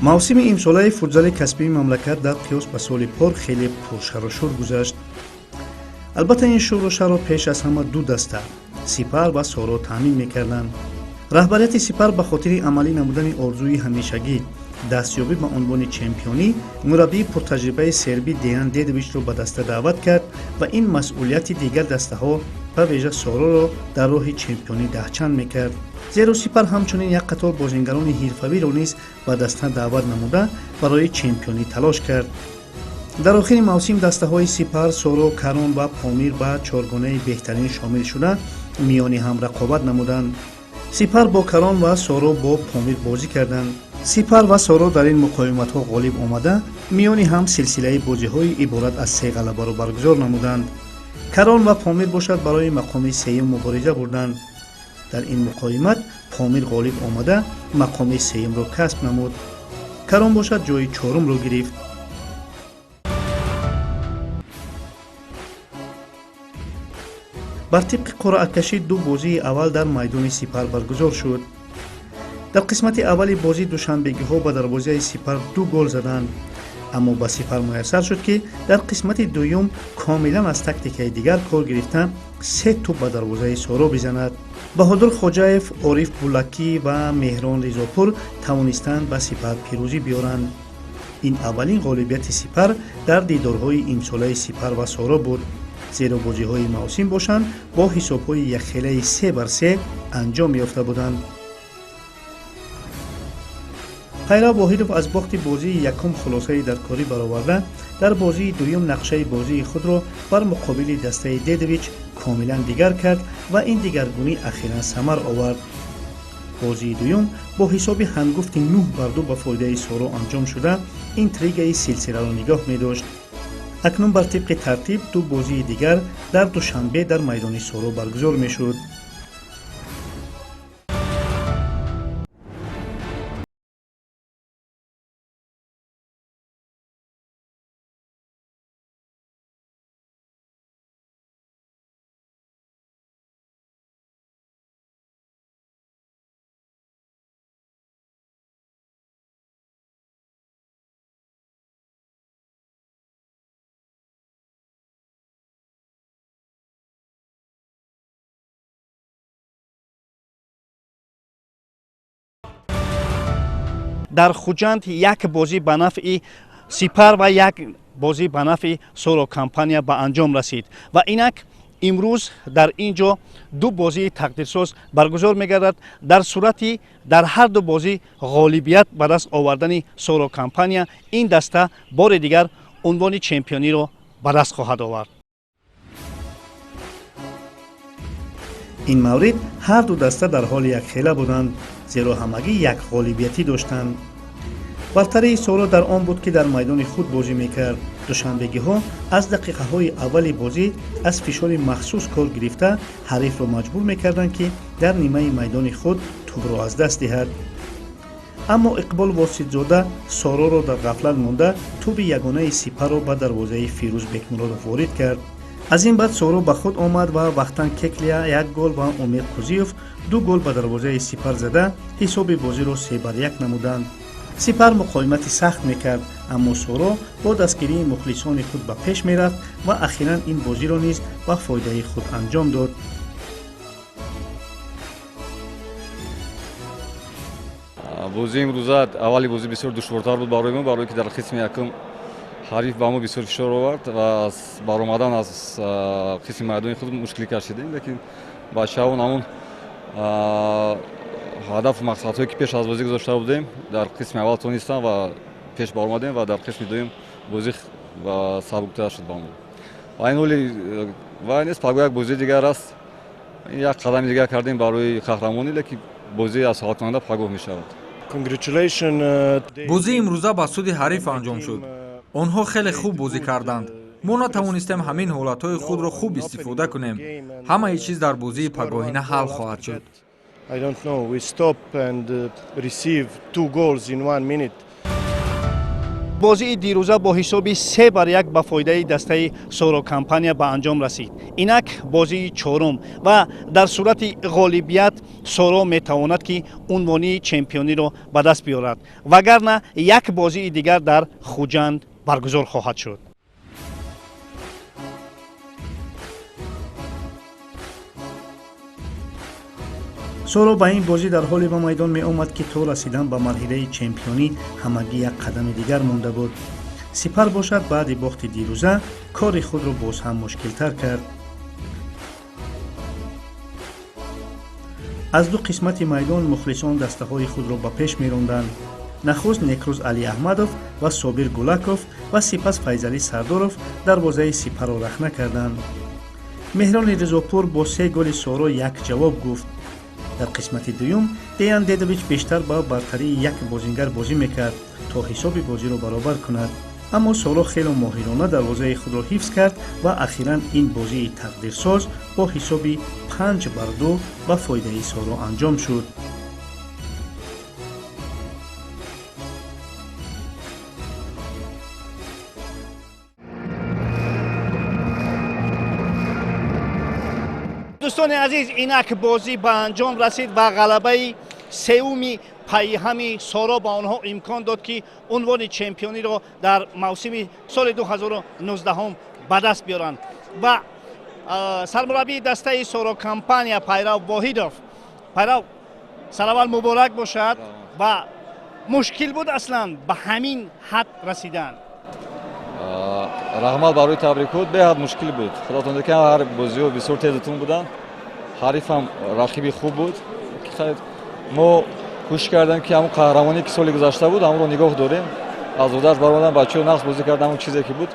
Мавсими имсолаи футзали касбии мамлакат дар қиёс ба соли пор хеле пуршарушӯр гузашт. Албатта, ин шӯру шарро пеш аз ҳама ду даста, Сипар ва Соро, таъмин мекарданд. Раҳбарияти Сипар ба хотири амалӣ намудани орзуи ҳамешагӣ, дастёбӣ ба унвони чемпионӣ, мураббии пуртаҷрибаи сербӣ Деян Дедовичро ба даста даъват кард ва ин масъулияти дигар дастаҳо, ба вижа Сороро, дар роҳи чемпионӣ даҳчанд мекард, зеро Сипар ҳамчунин як қатор бозингарони ҳирфавиро низ ба даста даъват намуда, барои чемпионӣ талош кард. Дар охири мавсим дастаҳои Сипар, Соро, Карон ва Помир ба чоргонаи беҳтарин шомил шуда, миёни ҳам рақобат намуданд. Сипар бо Карон ва Соро бо Помир бозӣ карданд. Сипар ва Соро дар ин муқовиматҳо ғолиб омада, миёни ҳам силсилаи бозиҳои иборат аз се ғалабаро баргузор намуданд. Карон ва Помир бошад, барои мақоми сеюм мубориза бурданд. Дар ин муқовимат Помир ғолиб омада, мақоми сеюмро касб намуд. Карон бошад, ҷои чорумро гирифт. Бар тибқи қуръакашӣ, ду бозии аввал дар майдони Сипар баргузор шуд. Дар қисмати аввали бозӣ душанбегиҳо ба дарвозаи Сипар ду гол заданд, аммо ба Сипар муяссар шуд, ки дар қисмати дуюм комилан аз тактикаи дигар кор гирифта, се тӯб ба дарвозаи Соро бизанад. Баҳодур Хоҷаев, Ориф Булакӣ ва Меҳрон Ризопур тавонистанд ба Сипар пирӯзӣ биёранд. Ин аввалин ғолибияти Сипар дар дидорҳои имсолаи Сипар ва Соро буд, зеро бозиҳои мавсим бошанд, бо ҳисобҳои якхелаи 3-3 анҷом ёфта буданд. Хайрав Воҳидов аз бохти бозии якум хулосаи даркорӣ бароварда, дар бозии дуюм нақшаи бозии худро бар муқобили дастаи Дедович комилан дигар кард ва ин дигаргунӣ ахиран самар овард. Бозии дуюм бо ҳисоби ҳангуфти 9-2 ба фоидаи Соро анҷом шуда, интригаи силсиларо нигоҳ медошт. Акнун бар тибқи тартиб ду бозии дигар дар Душанбе дар майдони Соро баргузор мешуд. Дар Хуҷанд як бозӣ ба нафъи Сипар ва як бозӣ ба нафъи Соро Компания ба анҷом расид ва инак имрӯз дар ин ҷо ду бозии тақдирсоз баргузор мегардад. Дар сурати дар ҳар ду бозӣ ғолибият ба даст овардани Соро Компания, ин даста бори дигар унвони чемпиониро ба даст хоҳад овард. Ин маврид ҳар ду даста дар ҳоли якхела буданд, зеро ҳамагӣ як ғолибиятӣ доштанд. Бартарии Соро дар он буд, ки дар майдони худ бозӣ мекард. Душанбегиҳо аз дақиқаҳои аввали бозӣ аз фишори махсус кор гирифта, ҳарифро маҷбур мекарданд, ки дар нимаи майдони худ тӯбро аз даст диҳад. Аммо Иқбол Воситзода Сороро дар ғафлат монда, тӯби ягонаи Сипарро ба дарвозаи Фирӯз Бекмуродов ворид кард. Аз ин баъд Соро ба худ омад ва Вахтанг Кеклия як гол ва Умед Қузиев ду гол ба дарвозаи Сипар зада, ҳисоби бозиро 3-1 намуданд. Сипар муқовимати сахт мекард, аммо Соро бо дастгирии мухлисони худ ба пеш мерафт ва ахиран ин бозиро низ ба фоидаи худ анҷом дод. Бозии имрӯза, аввали бозӣ бисёр душвортар буд барои мо, барое ки дар қисми якум ҳариф ба мо бисёр фишор овард ва аз баромадан аз қисми майдони худ мушкилӣ кашидем. Лекин бачаҳон ҳамон ҳадафу мақсадҳое, ки пеш аз бозӣ гузошта будем, дар қисми аввал тонистанд ва пеш баромадем ва дар қисми дуюм бозӣ сабуктар шуд ба мо. Ва ин ҳоли вай нест, пагоҳ як бозии дигар аст. Ин як қадами дигар кардем барои қаҳрамонӣ, лекин бозии аз ҳалкунанда пагоҳ мешавад. Бозии имрӯза ба суди ҳариф анҷом шуд. Онҳо хеле хуб бозӣ карданд. Мо натавонистем ҳамин ҳолатҳои худро хуб истифода кунем. Ҳамаи чиз дар бозии пагоҳина ҳал хоҳад шуд. I don't know, we stop and receive two goals in one minute. Бозии дирӯза бо ҳисоби 3-1 ба фоидаи дастаи Соро Компания ба анҷом расид. Инак бозии чорум ва дар сурати ғолибият Соро метавонад, ки унвони чемпиониро ба даст биёрад, вагарна як бозии дигар дар Хуҷанд баргузор хоҳад шуд. Соро ба ин бозӣ дар ҳоле ба майдон меомад, ки то расидан ба марҳилаи чемпионӣ ҳамагӣ як қадами дигар монда буд. Сипар бошад, баъди бохти дирӯза кори худро боз ҳам мушкилтар кард. Аз ду қисмати майдон мухлисон дастаҳои худро ба пеш меронданд. Нахуст Некрӯз Алиаҳмадов ва Собир Гулаков ва сипас Файзалӣ Сардоров дарвозаи Сипарро рахна карданд. Меҳрони Ризопур бо се голи Соро як ҷавоб гуфт. Дар қисмати дуюм Деян Дедович бештар ба бартарии як бозингар бозӣ мекард, то ҳисоби бозиро баробар кунад, аммо Соро хело моҳирона дарвозаи худро ҳифз кард ва ахиран ин бозии тақдирсоз бо ҳисоби 5-2 ба фоидаи Соро анҷом шуд. Дӯстони азиз, инак бозӣ ба анҷом расид ва ғалабаи сеюми пайҳами Соро ба онҳо имкон дод, ки унвони чемпиониро дар мавсими соли 2019 ба даст биёранд. Ва сармураббии дастаи Соро Компания Пайрав Воҳидов. Пайрав, сараввал муборак бошад. Ва мушкил буд аслан ба ҳамин ҳад расидан? Раҳмат барои табрикот. Беҳад мушкил буд. Худотон ки ҳар бозиҳо бисёр тезутун буданд. Ҳарифам рақиби хуб буд. Мо кӯшиш кардем, ки ҳамун қаҳрамонӣ, ки соли гузашта буд, ҳамонро нигоҳ дорем. Аз удааш баромадам, бачаҳо нақш бозӣ кардам, ҳамон чизе ки буд,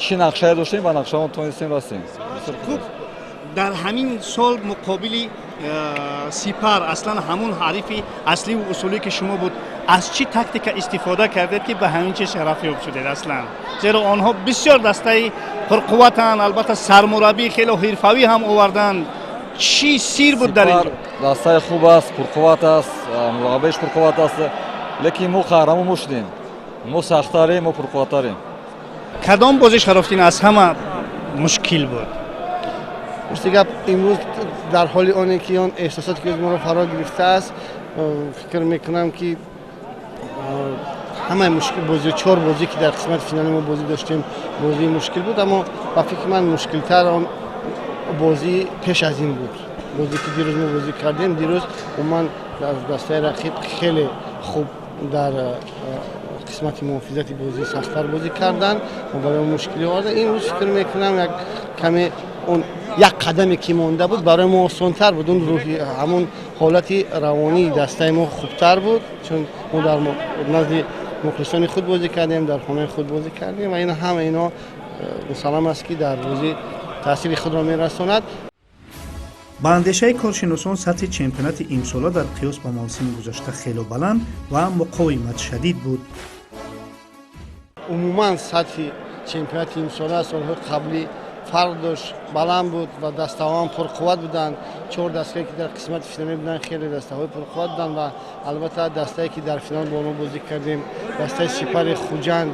чӣ нақшае доштем, ба нақшаон тонистем расем. Хуб, дар ҳамин сол муқобили Сипар, аслан ҳамун ҳарифи асливу усулӣ ки шумо буд, аз чӣ тактика истифода кардед, ки ба ҳамин чиз шарафёб шудед аслан? Зеро онҳо бисёр дастаи пурқувватанд, албатта сармураббии хело ҳирфавӣ ҳам оварданд. Чӣ сир буд дар ин? Дастаи хуб аст, пурқувват аст, мураббиаш пурқувват аст, лекин мо қаҳрамон мо шудем. Мо сахттарем, мо пурқувваттарем. Кадом бозӣ, Шарофдин, аз ҳама мушкил буд? Рости гап, имрӯз дар ҳоли оне ки он эҳсосоте ки моро фаро гирифтааст, фикр мекунам, ки ҳамаи мушкил бозӣ, чор бозӣ, ки дар қисмати финали мо бозӣ доштем, бозии мушкил буд, аммо ба фикри ман мушкилтар он бозии пеш аз ин буд, бозӣ ки дирӯз мо бозӣ кардем. Дирӯз умуман аз дастаи рақиб хеле хуб дар қисмати муҳофизати бозӣ сахттар бозӣ карданд ва барои мо мушкилӣ оварданд. Имрӯз фикр мекунам, як каме он як қадаме ки монда буд, барои мо осонтар буд. Он рӯҳи, ҳамон ҳолати равонии дастаи мо хубтар буд, чун мо дар назди мухлисони худ бозӣ кардем, дар хонаи худ бозӣ кардем ва ин ҳама ино мусаллам аст, ки дар бозӣ таъсири худро мерасонад. Ба андешаи коршиносон, сатҳи чемпионати имсола дар қиёс ба мавсими гузашта хело баланд ва муқовимат шадид буд. Умуман сатҳи чемпионати имсола аз солҳои қаблӣ фарқ дошт, баланд буд ва дастаҳоам пурқувват буданд. Чор дастае, ки дар қисмати финалӣ буданд, хеле дастаҳои пурқувват буданд ва албатта дастае, ки дар финал бо онҳо бозӣ кардем, дастаи Сипари Хуҷанд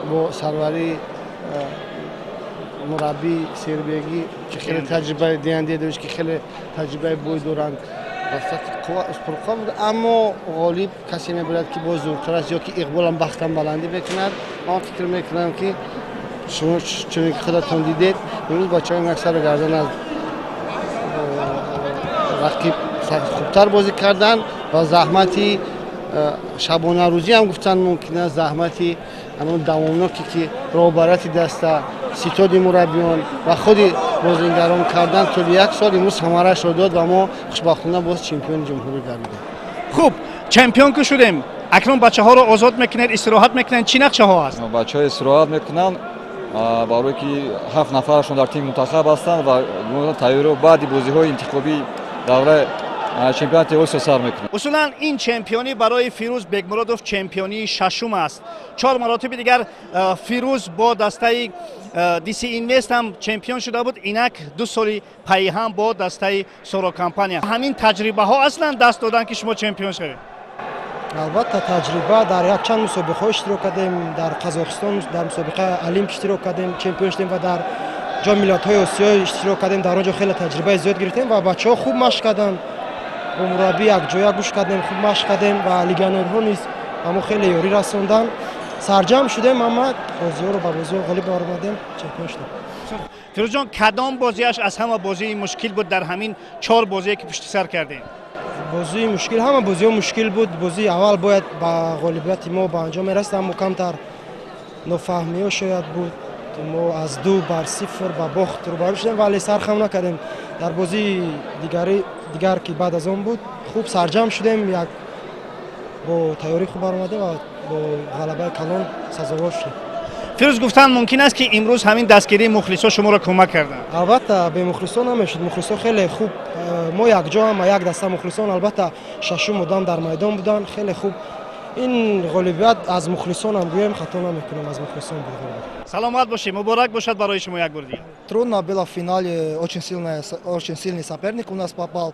бо сарварии мураббии сербиягӣ, ки хеле таҷрибаи Деян Дедович, ки хеле таҷрибаи бой доранд, пурқувват буд. Аммо ғолиб касе мебояд, ки боз зуртар аст ё ки иқболам бахтам баландӣ мекунад. Ман фикр мекунам, ки шумо чуне ки худатон дидед, имрӯз бачаҳои як сару гардан аз рақиб хубтар бозӣ карданд ва заҳмати шабонарӯзӣ ҳам гуфтан мумкин аст, заҳмати ҳамон давомноке, ки роҳбарияти даста, ситоди мураббиён ва худи бозингарон кардан тӯли як сол, имрӯз самарашро дод ва мо хушбахтона боз чемпиони ҷумҳурӣ гардидем. Хуб, чемпион ки шудем, акнун бачаҳоро озод мекунед, истироҳат мекунед, чӣ нақшаҳо ҳаст? Бачаҳо истироҳат мекунанд, барое ки ҳафт нафарашон дар тими мунтахаб ҳастанд ва тайёриро баъди бозиҳои интихобии давраи чемпионати Осиё сар мекунанд. Усулан ин чемпионӣ барои Фирӯз Бекмуродов чемпионии шашум аст. Чор маротиби дигар Фирӯз бо дастаи Диси Инвест ҳам чемпион шуда буд, инак 2 соли пайҳам бо дастаи Соро Компания. Ҳамин таҷрибаҳо аслан даст доданд, ки шумо чемпион шавед? Албатта, таҷриба дар якчанд мусобиқаҳо иштирок кардем. Дар Қазоқистон дар мусобиқаи Олимп иштирок кардем, чемпион шудем ва дар Ҷоми миллатҳои Осиё иштирок кардем. Дар он ҷо хеле таҷрибаи зиёд гирифтем ва бачаҳо хуб машқ карданд. Бо мураббӣ якҷоя гӯш кардем, хуб машқ кардем ва легионерҳо низ ба мо хеле ёрӣ расонданд. Сарҷамъ шудем, ама бозиҳоро ба бозиҳо ғолиб баромадем, чемпион шудем. Фирӯзҷон, кадом бозиаш аз ҳама бозии мушкил буд дар ҳамин чор бозие ки пушти сар кардем? Бозии мушкил, ҳама бозиҳо мушкил буд. Бозии аввал бояд ба ғолибияти мо ба анҷом мерасид, аммо камтар нофаҳмиҳо шояд буд. Мо аз 2-0 ба бохт рӯбарӯ шудем, вале сархам накардем. Дар бозии дигар ки баъд аз он буд, хуб сарҷамъ шудем, як бо тайёрии хуб баромадем ва бо ғалабаи калон сазовор шудем. Фирӯз, гуфтан мумкин аст, ки имрӯз ҳамин дастгирии мухлисо шуморо кӯмак карданд? Албатта, бе мухлисон намешуд. Мухлисо хеле хуб, мо якҷо ҳама як даста мухлисон, албатта, шашум одам дар майдон буданд. Хеле хуб, ин ғолибият аз мухлисонам гӯем, хато намекунем, аз мухлисон буд ғолибият. Саломат бошед, муборак бошад барои шумо як бор дигар. Трудно было в финале, очень сильный соперник у нас попал.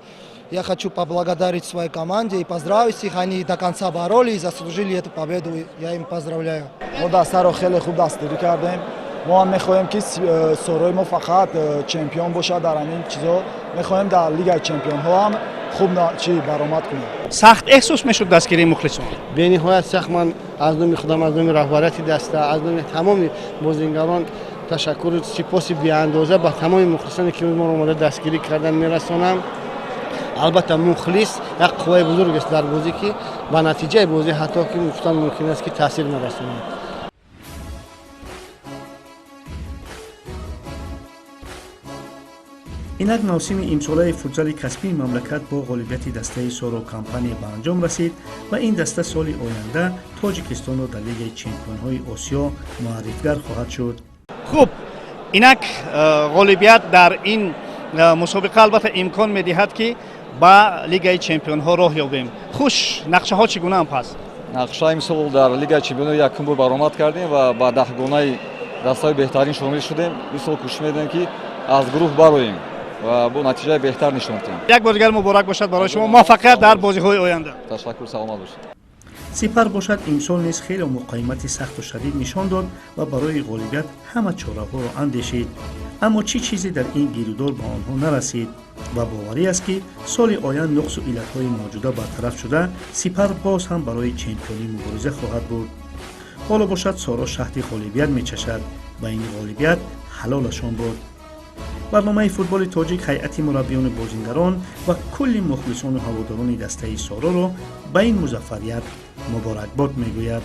Я хочу поблагодарить своей команде и поздравить их. Они до конца боролись и заслужили эту победу. Я им поздравляю. Мо дастаро хеле хуб дастгирӣ кардем. Мо ҳам мехоҳем, ки Сорои мо фақат чемпион бошад дар ҳамин чизо. Мехоҳем дар Лигаи чемпионҳо ҳам хуб чӣ баромад кунем. Сахт эҳсос мешуд дастгирии мухлисон? Бениҳоят сахт. Ман аз номи худам, аз номи раҳбарияти даста, аз номи тамоми бозингарон ташаккуру сипоси беандоза ба тамоми мухлисоне, ки моро омода дастгирӣ кардан, мерасонам. Албатта, мухлис як қувваи бузург аст дар бозӣ, ки ба натиҷаи бозӣ ҳатто ки гуфтан мумкин аст, ки таъсир мерасонад. Инак, мавсими имсолаи футзали касбии мамлакат бо ғолибияти дастаи Соро Компания ба анҷом расид ва ин даста соли оянда Тоҷикистонро дар Лигаи чемпионҳои Осиё муаррифгар хоҳад шуд. Хуб, инак ғолибият дар ин мусобиқа албатта имкон медиҳад, ки ба Лигаи чемпионҳо роҳ ёбем. Хуш, нақшаҳо чӣ гунаам пас? Нақша имсол дар Лигаи чемпионҳо якум бор баромад кардем ва ба даҳгонаи дастаҳои беҳтарин шомил шудем. Ин сол кӯшиш медиҳем, ки аз гурӯҳ бароем ва бо натиҷаи беҳтар нишон диҳем. Як бор дигар муборак бошад барои шумо, муваффақият дар бозиҳои оянда. Ташаккур, саломат бошед. Сипар бошад, имсол низ хеле муқоимати сахту шадид нишон дод ва барои ғолибият ҳама чораҳоро андешид, аммо чӣ чизе дар ин гирудор ба онҳо нарасид ва боварӣ аст, ки соли оянд нуқсу иллатҳои мавҷуда бартараф шуда, Сипар боз ҳам барои чемпионӣ мубориза хоҳад бурд. Ҳоло бошад, Соро шаҳди ғолибият мечашад ва ин ғолибият ҳалолашон буд. Барномаи Футболи Тоҷик ҳайати мураббиёну бозингарон ва кулли мухлисону ҳаводорони дастаи Сороро ба ин музаффарият муборакбод мегӯяд.